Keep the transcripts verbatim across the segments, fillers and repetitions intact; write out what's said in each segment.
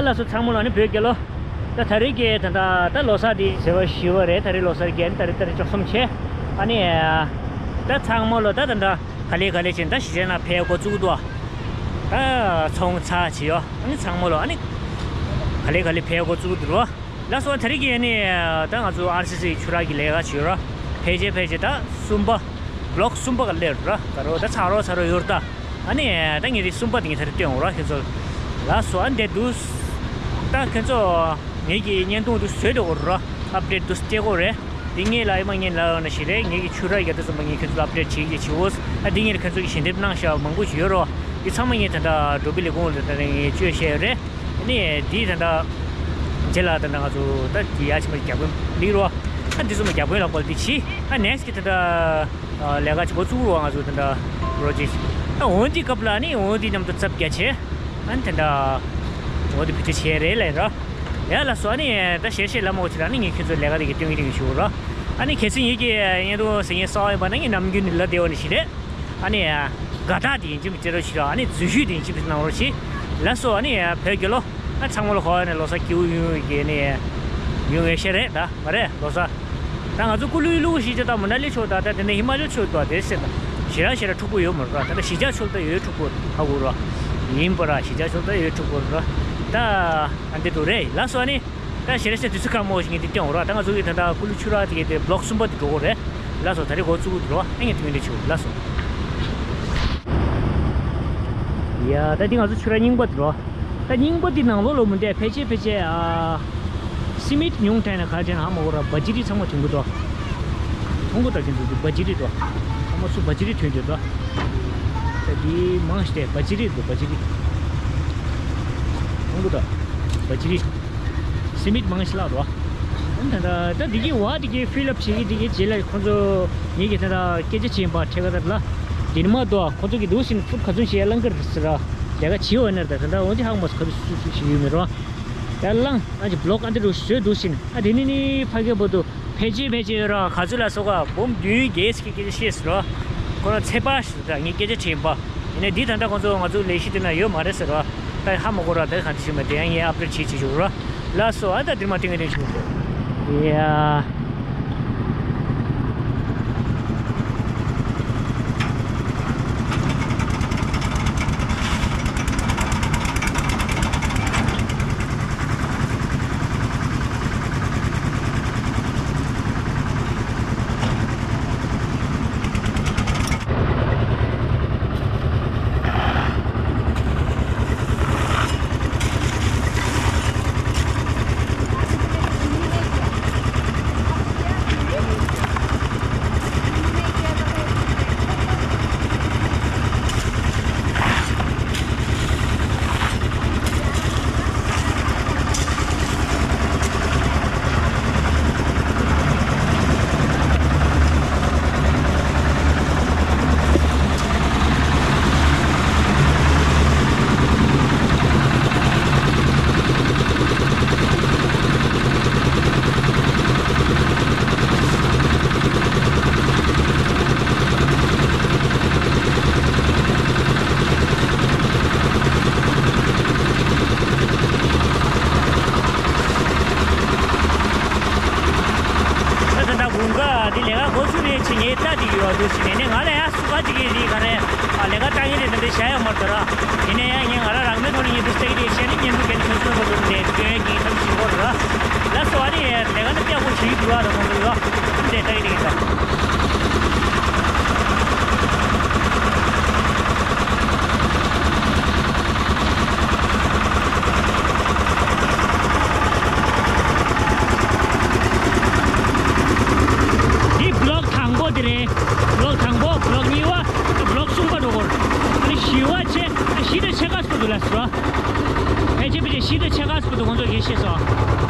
ལགས་སོ། ཚང་མ་ལ་ནི་བོད་རྒྱལ་ལོ། ད་ད་རེས་ཀྱི་ད་ད་ད་ལོ་གསར་འདི་ཟེར་བ་ཞུ་བ་རེད། ད་རེས་ལོ་གསར་གྱི་ཨ་ནི་ད་རེས་ད་རེས་བཅུ་གསུམ་བྱས། ཨ་ནི་ད་ཚང་མ་ལ་ད་ད་ད་ག་ལེ་ག་ལེ་བྱས་ད་གཞིས་བྱེས་ནང་ཕེབས་འགོ་བཙུགས་འདུག་ད་ཚོང་ཚ་བྱེད་ཡོ། ཨ་ནི་ཚང་མ་ལ་ཨ་ནི་ག་ལེ་ག་ལེ་ཕེབས་འགོ་བཙུགས་འདུག་རོ། ལགས་སོ། ད་རེས་ཀྱི་ཨ་ནི་ད་ང་ཚོ་ཨར་སི་སི་ཆུ་རགས་ཀྱི་ལས་ཀ་བྱེད་རོ། ཕལ་ཆེར་ཕལ་ཆེར་ད་གསུམ་པ། བི་ལོག་གསུམ་པ་ག་ལེར་ར་ད་རོ་ད་ཚ་རོ་ཚ་རོ་ཡོར་ད། ཨ་ནི་ད་ངས་དེ་གསུམ་པ་དེ་ངས་ད་རེས་སྟོན་འོ་ར་ཁྱེད་ཚོ་ལ། ལགས་སོ། ཨ་འདི་འདུག་ད་ཁྱེད་ཚོ་ངེད་ཀྱི་བརྙན་ཐུང་འདུག་བཟོས་འདུག་འོ་ར། ཨབ་ཌེཊ་འདུག་སྤྲད་གོ་རེད། འདི་ངས་ལ་ཨེ་མ་ངས་ལ་ན་ཞིག་རེད། ངེད་ཀྱི་ཆུ་ར་ཡ་ད་ཙམ་པ་ངས་ཁྱེད་ཚོ་ལ་ཨབ་ཌེཊ་བྱེད་ཀྱི་བྱེད་འོ། ཨ་འདི་ངས་ལ་ཁྱེད་ཚོ་གི་ཞལ་འདེབས་གནང་ཤག་མང་པོ་ཞིག་ཡོད་རོ། འདི་ཚང་མ་ངས་ད་ད་འགྲོ་བི་ལས་ཁུངས་ལ་ད་ད་ངས་བཅོས་བཤད་ཡོད་རེད། ནི་འདི་ད་ལྟ་རྗེས་ལ་ད་ལྟ་ང་ཚོ་ད་འདི་ཡ་ཆེན་མོ་རྒྱབ་ཀུན་ལིག་རོ། ཨ་འདི་ཚོ་མ་རྒྱབ་ཀུན་ལ་ཀོལ་འདི་བྱི། ཨ་ནེགསི་གི་ད་ལྟ་ལས་ཀ་བྱེད་འགོ་བཙུགས་རོ། ང་ཚོ་ད་ལྟ་རོ་ཇེ། ཨ་འོ་འདི་སྐབས་ལ་ནི་འོ་འདི་མཉམ་དུ་ཚབ་རྒྱ་ཆེ། ཨ་ནི་ད་ལྟ་འོ་འདི་བེད་སྤྱོད་བྱས་རེད་ལས་རོ། ཡ་ལགས་སོ། ཨ་ནི་ད་ཞེ་ཞེ་ལ་མོ་ཆེ་ལ་ནི་ངས་ཁྱེད་ཚོ་ལས་ཀ་དེ་གི་སྟོན་གི་རིང་ཞུ་རོ། ཨ་ནི་གལ་སྲིད་ངེད་ཀྱི་ཡན་དུ་ཟེར་ངེས་སོ་ཡིན་པ་ན་ངས་ནམ་རྒྱུན་ནི་ལ་བདེ་བ་ནི་ཞིག་རེད། ཨ་ནི་དགའ་རྟགས་དེ་ཡིན་གཅིག་མི་སྤྲད་རོགས་བྱེད་རོགས། ཨ་ནི་འཛུལ་ཞུགས་དེ་ཡིན་གཅིག་མི་གནང་རོགས་བྱེད། ལགས་སོ། ཨ་ནི་བོད་རྒྱལ་ལོ། ཨ་ཚང་མ་ལ་ཧོ་ཨ་ནི་ལོ་གསར་སྐྱིད་པོ་ཡོང་ཡོད་ཀྱི་ནི་ཡོང་ཡོད་ཤེས་རེད་ད་མ་རེད་ལོ་གསར། ད་ང་ཚོ་ཀུ་ལུ་ལུ་ཞིག་ཅེ་ད་མ་ན་ལི་ཕྱོགས་ད་ད་དེ་ནས་ཧི་མ་ལ་ལ་ཕྱོགས་ད་དེ་སེ་ད་ཞེ་ར་ཞེ་ར་འཁྲུག་པོ་ཡོད་མ་རེད་ད། ད་གཞིས་ཆགས་ཕྱོགས་ད་ཡོད་འཁྲུག་པོ་ཧ་གོ་རོགས། ཡིན་པ་ར་གཞིས་ཆགས་ཕྱོགས་ད་ཡོད་འཁྲུག་པོ་རེད་ད། ཨ་འདི་འགྲོ་རེད་ལགས་སོ། ཨ་ནི། ད་ཞེ་རེ་ཞེ་དུས་ཚོད་ཁ་མོ་ཞིག་ངས་འདི་སྟོན་འོ་ར། ད་ང་ཚོ་གི་ད་ལྟ་ཀུ་ལུ་ཆུ་ར་དེ་གི་དེ་བི་ལོག་གསུམ་པ་དེ་འགྲོ་གོ་རེད། ལགས་སོ། ད་རེས་འགོ་བཙུགས་འགྲོ་ཨ་ངས་ཐུག་འདི་ཆུ་ལགས་སོ། ཡ་ད་འདི་ང་ཚོ་ཆུ་ར་རྙིང་པ་དེ་འགྲོ། ད་རྙིང་པ་དེ་ནང་ལོགས་ལོ་མི་འདས་ཕལ་ཆེར་ཕལ་ཆེར་ཨ་སི་མིད་ཉུང་དྲགས་ན་ག་དྲན་ཧ་མ་གོ་ར། བ་ཇི་རི་ཚང་མ་ཐོན་གོ་དོ། ཐོན་གོ་ད་ཁྱེད་ཚོ་བ་ཇི་རི་འགྲོ། ཚང་མ་སུ་བ་ཇི་རི་ཐོན་གྱི་འགྲོ། ད་འདི་མང་ཞིག་བ་ཇི་རི་འགྲོ་བ་ཇི་རི། ཐོན་གོ་ད་བ་ཇི་རི། སི་མིད་མང་ཞིག་ལགས་རོ། ད་ད་ད་འདི་གི་བ་འདི་གི་ཕིལ་ཨབ་བྱེད་ཀྱི་འདི་གི་རྗེས་ལ་ཁོང་ཚོ་ངེད་ཀྱི་ད་ད་སྐད་ཆ་བྱེད་པ་ཁྲེ་ཁ་ད་ལ། འདི་ནི་མ་གཏོགས་ཁོང་ཚོ་གི་འདུག་ཟིན་ཕུད་ག་ཚོད་བྱེད་ཡ་ལང་ཀར་ཟེར་ར། ལས་ཀ་བྱེད་འོ་ནར་ད་ད་ད་འོ་འདི་ཧག་མ་སུ་ག་རུ་སུ་སུ་ཞིག་ཡོད་མེད་རོ། ད་ལང་ཨ་ཅི་བི་ལོག་ཨ་འདི་རུ་བཟོས་འདུག་ཟིན་ཨ་དེ་ནི་ནི་ཕ་གི་བོ་དུ་ཕལ་ཆེར་ཕལ་ཆེར་ར་ག་ཚོད་ལ་སོགས་པ་འབུམ་བདུན་བརྒྱད་ཅིག་གི་སྐད་ཆ་བཤད་ཟེར་རོ། ཁོ་རང་ཚེ་པ་ཞིག་ད་ངས་སྐད་ཆ་དྲིས་པ། ཡིན་ནའི་འདི་ད་ལྟ་ཁོང་ཚོ་ང་ཚོ་ལས་གཞི་དེ་ན་ཡོད་མ་རེད་ཟེར་བ། ད་ཧ་མ་གོ་ར་ད་གང་ཅི་ཞུ་མ་དེ་ཡང་ངས་ཨབ་ཌེཊ་བྱེད་ཅེས་ཞུ་ར། ལགས་སོ། ཨ་ད་འདིར་མ་ཏིང་ངེ་ཏིང་ཞུ། ཡ། ད་ད་དགུན་ཁ་འདི་ལས་ཀ་འགོ་ཚུགས་རེད་ཅེས་ངས་ལྟ་བསྡད་ཡོད་འདུག་ཟེར་ནས་ནས་ང་ལ་ཡ་སུ་ག་ཅིག་གིས་རིག་ག་རེ་ཨ་ལས་ཀ་བཏང་གི་རེད་ད་འདི་བྱ་ཡོད་མ་རེད་ད་ར། ཡིན་ནའི་ཡ་ངས་ང་རང་རང་མོས་ཐོག་ནས་ངས་འདི་ལྟ་གི་རེད་བཤད་ནས་བརྙན་ཐུང་གན་ཁྱོད་ཚོའི་ཐོག་ཏུ་ནས་སྟོན་གྱི་ཐབས་ཤེས་དགོས་རེད་ར། ལ་སོ་ཨ་ནི་ལས་ཀ་འདི་ལྟ་དགོས་བྱེད་ཀྱི་འདུག་ཨ་ད་ཁོང་ཚོ་ཡོད་ཨ་འདི་ལྟ་གི་རེད་ད། འདི་བི་ལོག་དང་པོ་དེ་རེད། བི་ལོག་དང་པོ་བི་ལོག་གཉིས་པ་བི་ལོག་གསུམ་པ་འགྲོ་གོ་ཨ་ནི་བཞི་པ་བྱས་བཞི་དང་ཕྱེད་ཀ་སྤོ་འདུག་ལ་སོ། ཕལ་ཆེར་ཕལ་ཆེར་བཞི་དང་ཕྱེད་ཀ་སྤོ་འདུག་ཁོང་ཚོ་ཡེ་ཤེས་སོ།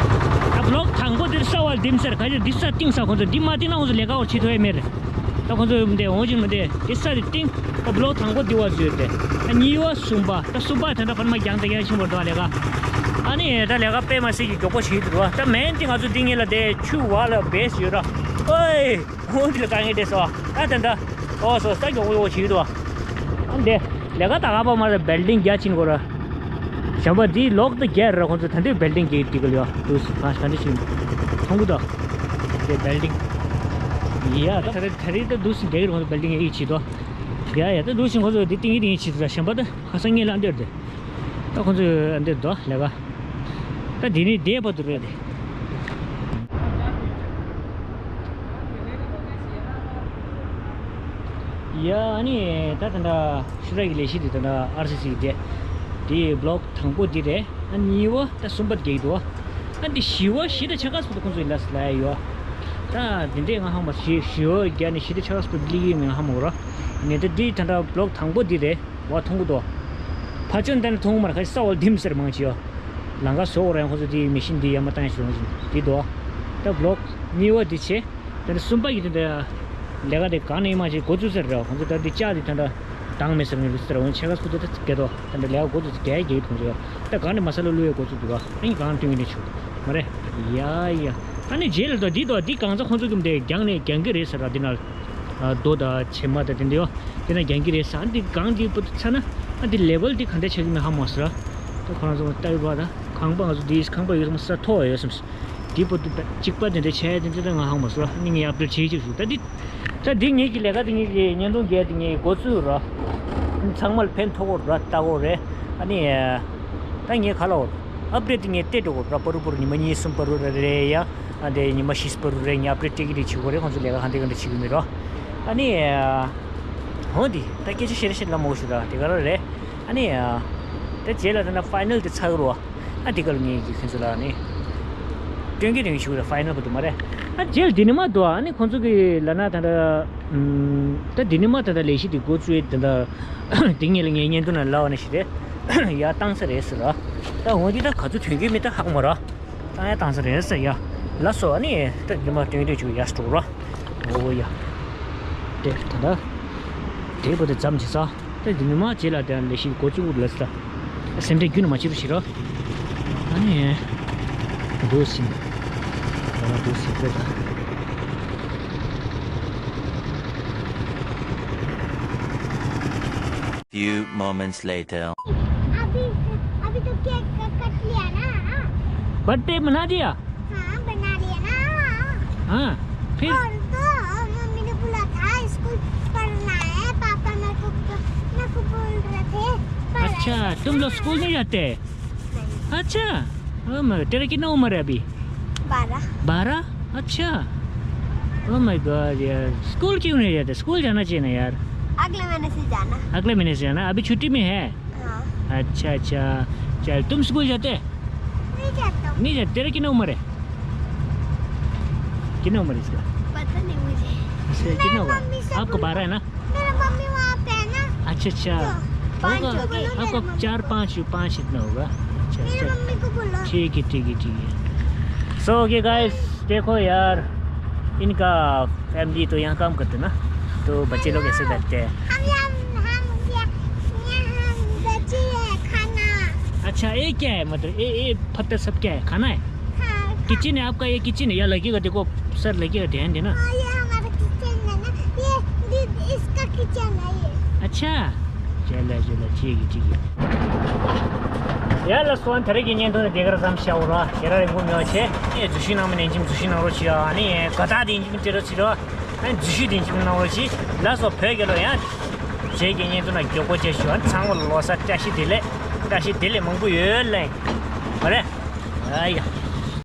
ད་བི་ལོག་དང་པོ་དེར་ས་བ་ལ་ལྡིམ་ཟེར་ག་ཅིག་འདི་ས་བཏིང་ས་ཁོང་ཚོ་འདི་མ་བཏིང་ན་ཁོང་ཚོ་ལས་ཀ་བར་བྱེད་ཐུབ་ཡ་མེད་རེད། ད་ཁོང་ཚོ་ཡོད་མི་འདུག་འོང་ཅིག་མི་འདུག་འདི་ས་དེ་བཏིང་། ད་བི་ལོག་དང་པོ་འདི་བ་བཟོས་ཏེ། ད་གཉིས་པ་གསུམ་པ་ད་གསུམ་པ་ད་ད་ཕར་མ་རྒྱང་ད་རྒྱང་ཕྱིན་པར་འདུག་ལས་ཀ་ཨ་ནི་ད་ལས་ཀ་དཔེ་མ་སྲིད་ཀྱི་མགྱོགས་པོ་བྱེད་འདུག་ད་མེན་དེ་ང་ཚོ་འདི་ངེད་ལ་དེ་ཆུ་བ་ལ་བེས་ཡོད་ར། ཨོའི། འོང་འདི་ལ་དཀའ་ངལ་འདྲེས་སོ། ཨ་ད་ད། ཨོ་སོ་ས་མགྱོགས་པོ་ཡོད་བྱེད་འདུག་ཨ་འདི། ལས་ཀ་ད་ག་པ་མ་རེད་བེལ་ཌིང་རྒྱ་ཕྱིན་གོ་ར། གཞན་པ་འདི་ལོག་ཏུ་རྒྱལ་ར་ཁོང་ཚོ་ད་འདི་བེལ་ཌིང་གི་འདི་ག་ལ་ཡོད་དུས་སུ་གང་ག་འདྲ་ཞིག་མཐོང་གི་འདུག་འདི་བེལ་ཌིང་། ཡ་ད་ད་རེས་ད་རེས་ད་དུས་སུ་རྒྱལ་ར་ཁོང་ཚོ་བེལ་ཌིང་ཡིག་བྱེད་དོ། ཡ་ཡ་ད་དུས་སུ་ཁོང་ཚོ་འདི་ཏིང་ཡིག་ཏིང་ཡིག་བྱེད་དོ། གཞན་པ་ད་ཁ་སང་ངས་ལ་འདིར་དེ་ད་ཁོང་ཚོ་འདིར་དོ་ལས་ཀ་ད་འདི་ནི་འདི་བར་དུ་རེད་དེ། ཡ་ཨ་ནི་ད་ད་ད་ཤུ་ར་གི་ལས་གཞི་དེ་ད་ད་ཨར་སི་སི་དེ་དེ་བློག་དང་པོ་འདི་རེད། ཨ་གཉིས་པ་ད་གསུམ་པ་འདི་འདུག་ཨ་འདི་བཞི་པ་བཞི་དང་ཕྱེད་ཀ་ཙམ་ཁོང་ཚོ་ཡིན་ལ་ལ་ཡོད། ད་འདི་འདྲས་ང་ཧ་མ་བཞི་བཞི་པ་བརྒྱ་ནས་བཞི་དང་ཕྱེད་ཀ་ཙམ་ལི་ཡིན་ང་ཧ་མ་གོ་ར། ནས་ད་འདི་ད་ད་བློག་དང་པོ་འདི་རེད། བ་མཐོང་གི་འདུག་ཕར་ཕྱོགས་འདི་ནས་མཐོང་གི་མ་རེད། ཁ་ཤས་ས་འོག་ལྡིམ་ཟེར་མང་ཆེ་ཡོད། ལམ་ཁ་བཟོ་དགོས་རེད། ཁོང་ཚོ་དེའི་མེ་ཤིན་དེ་ཡར་མར་བཏང་ཡ་ཞིག་རང་བཞིན་དེ་འདུག་ད་བློག་གཉིས་པ་འདི་བྱས། ད་ནི་གསུམ་པ་ཡི་དེ་འདྲ་ལས་ཀ་དེ་གང་ནས་མ་བྱེད་འགོ་ཚུགས་ཟེར་རེད། ཁོང་ཚོ་ད་འདི་ལྕགས་དེ་ད་འདྲ་དྭངས་མེད་ཟེར་ངེས་ལུགས་ཟེར་འོན་ཆེ་ཁ་སུ་དེ་ད་གས་དོ་ད་འདྲ་ལས་ཀ་འགོ་ཚུགས་གས་གས་མཐོང་ཆོག་ད་གང་ནས་མ་ས་ལ་བླུག་ཡ་འགོ་ཚུགས་འདུག་ཨ་ནི་གང་སྟོན་གི་ནས་ཆོག་མ་རེད། ཡ་ཡ་ཨ་ནི་རྗེས་ལ་ད་འདི་དོ་འདི་གང་ཚ་ཁོང་ཚོ་གི་འདི་རྒྱང་ནས་རྒྱང་གི་རེད་ཟེར་ར་འདི་ན། རྡོ་དང་བྱེ་མ་དང་དེ་འདྲ་ཡོད། དེ་ན་རྒྱང་གི་རེད་ས། འདི་གང་འདི་པོ་ཚ་ན་ཨ་འདི་ལེ་ཝལ་འདི་ག་འདྲ་ཆགས་ཀྱི་མེད་ཧ་མ་སོ་ར། ད་ཁོ་རང་ཚོ་ལྟ་བུ་བ་ད་ཁང་པ་ང་ཚོ་འདི་ཁང་པ་ཡོད་ས་མཐོ་བ་ཡོད་སམ། འདི་པོ་འདི་གཅིག་པ་དེ་འདྲ་བྱས་དེ་འདྲ་ང་ཧ་མ་སོ་ར། ནི་ངས་ཨབ་ཌེཊ་བྱེད་ཅིག་ཞུ་ད་འདི། ད་འདི་ངེད་ཀྱི་ལས་ཀ་འདི་ངེད་ཀྱི་བརྙན་ཐུང་རྒྱས་འདི་ངེད་འགོ་ཚུགས་ར། ཚང་མ་ལ་ཕན་ཐོགས་ར་ལྟ་གོ་རེད། ཨ་ནི་ད་ངས་ག་ལ་འོ། ཨབ་ཌེཊ་ངས་སྤྲད་འགྲོ་གོ་ར་པ་རུ་པ་རུ་ཉི་མ་གཉིས་གསུམ་པ་རུ་ར་རེད་ཡ། ཨ་འདི་ཉི་མ་བཞི་པ་རུ་རེད། ངས་ཨབ་ཌེཊ་སྤྲད་ཀྱི་རེད་བྱེད་གོ་རེད། ཁོང་ཚོ་ལས་ཀ་ག་འདྲ་ག་འདྲ་བྱེད་གི་མེད་རོ། ཨ་ནི། འོ་འདི་ད་སྐད་ཆ་བཤད་རེ་བཤད་ལ་མོ་ཞུ་ར་དེ་ག་ར་རེད། ཨ་ནི། ད་རྗེས་ལ་ད་ན་ཕའི་ནལ་དེ་ཚར་རོ། ཨ་འདི་ག་ལ་ངས་ཀྱི་ཁྱེད་ཚོ་ལ་ནི། སྟོན་གྱི་རིང་ཞུ་ར་ཕའི་ནལ་པ་དུ་མ་རེད། ཨ་རྗེས་ལ་འདི་ནི་མ་འདུག་ཨ་ནི་ཁོང་ཚོ་གི་ལ་ན་ད་ད། ད་འདི་ནི་མ་ད་ད་ལས་གཞི་འདི་འགོ་བཙུགས་ད་ད། འདི་ངེད་ལ་ངའི་བརྙན་ཐུང་ན་ལབ་པ་ནི་ཞིག་རེད། ཡ་བཏང་ས་རེད་ཟེར་ར། ད་འོ་འདི་ད་ག་ཚོད་ཐོན་གྱི་མེད་ད་ཧ་གོ་མ་ར། བཏང་ཡ་བཏང་ས་རེད་ཟེར་ཡ། ལ་སོ་ཨ་ནི་ད་འདི་མ་སྟོན་དུས་ཆུ་ཡ་སྤྲོ་ར། འོ་ཡ། དེ་ད་ད། དེ་བོ་དེ་ཙམ་བྱེད་ས། ད་འདི་ནི་མ་བྱེད་ལ་དེ་ལས་ཤིག་གོ་ཚུགས་ལ་ས། སེམས་ཁྲལ་རྒྱུན་མ་བྱེད་རོགས་ཞིག་ར། ཨ་ནི། འདུག་སིན། ད་འདུག་སིན་རེད་ད། Few moments later. अभी अभी तो केक कट लिया ना। बर्थडे मना दिया। हाँ बना लिया ना। हाँ। फिर और तो मम्मी ने बोला था स्कूल पढ़ना है पापा मेरे को मेरे को बोल रहे थे। अच्छा तुम लोग स्कूल नहीं जाते? अच्छा। ओ माय, तेरा कितना उम्र है अभी? बारह। बारह? अच्छा। ओ माय गॉड यार, स्कूल क्यों नहीं जाते? स्कूल जाना चाहिए ना यार। अगले महीने से जाना। अगले महीने से जाना, अभी छुट्टी में है। हाँ। अच्छा अच्छा। चल तुम स्कूल जाते? नहीं जाता हूँ। नहीं जाते। तेरा कितना उम्र है? कितना उम्र है इसका? पता नहीं मुझे। इसका कितना होगा? आपको बारह है ना? मेरा मम्मी वहाँ पे है ना। अच्छा अच्छा। होगा। आपको चार पाँच पाँच इतना होगा। अच्छा अच्छा। ठीक है ठीक है ठीक है। सो ओके गाइस, देखो यार, इनका फैमिली तो यहाँ काम करते ना, तो बच्चे लोग ऐसे बैठते हैं। हम यहाँ हम यहाँ बच्चे हैं खाना। अच्छा ये क्या है, मतलब ये ये पत्थर सब क्या है, खाना है? किचन है आपका, ये किचन है। या लगेगा, देखो सर, लगेगा, ध्यान देना। हाँ, ये हमारा किचन है ना, ये दीदी इसका किचन है ये। अच्छा। चलो चलो, ठीक है ठीक है। ཡ་ལ་སོང་། དེ་རིང་གི་བརྙན་ཐུང་ནི་དེ་གར་ཙམ་བྱ་འོ་ར། ཁྱེད་རང་རིང་པོ་མེད་པ་བྱས། ངས་འཛུལ་ཞུགས་གནང་མི་ནན་ཅིང་འཛུལ་ཞུགས་གནང་རོགས་བྱེད་ཨ། ནི་ག་ད་དེ་ཡིན་གཅིག་མིན་དེ་རོགས་བྱེད་རོགས། ཨ་ནི་འཛུལ་ཞུགས་དེ་ཡིན་གཅིག་མིན་གནང་རོགས་བྱེད། ལགས་སོ། བོད་རྒྱལ་ལོ་ཡང་། རྗེས་ཀྱི་བརྙན་ཐུང་ན་མགྱོགས་པོ་བྱས་ཞུ་ཨ། ཚང་མ་ལ་ལོ་གསར་བཀྲ་ཤིས་བདེ་ལེགས། བཀྲ་ཤིས་བདེ་ལེགས་མང་པོ་ཡོད་ལེ། མ་རེད། ཨ་ཡ།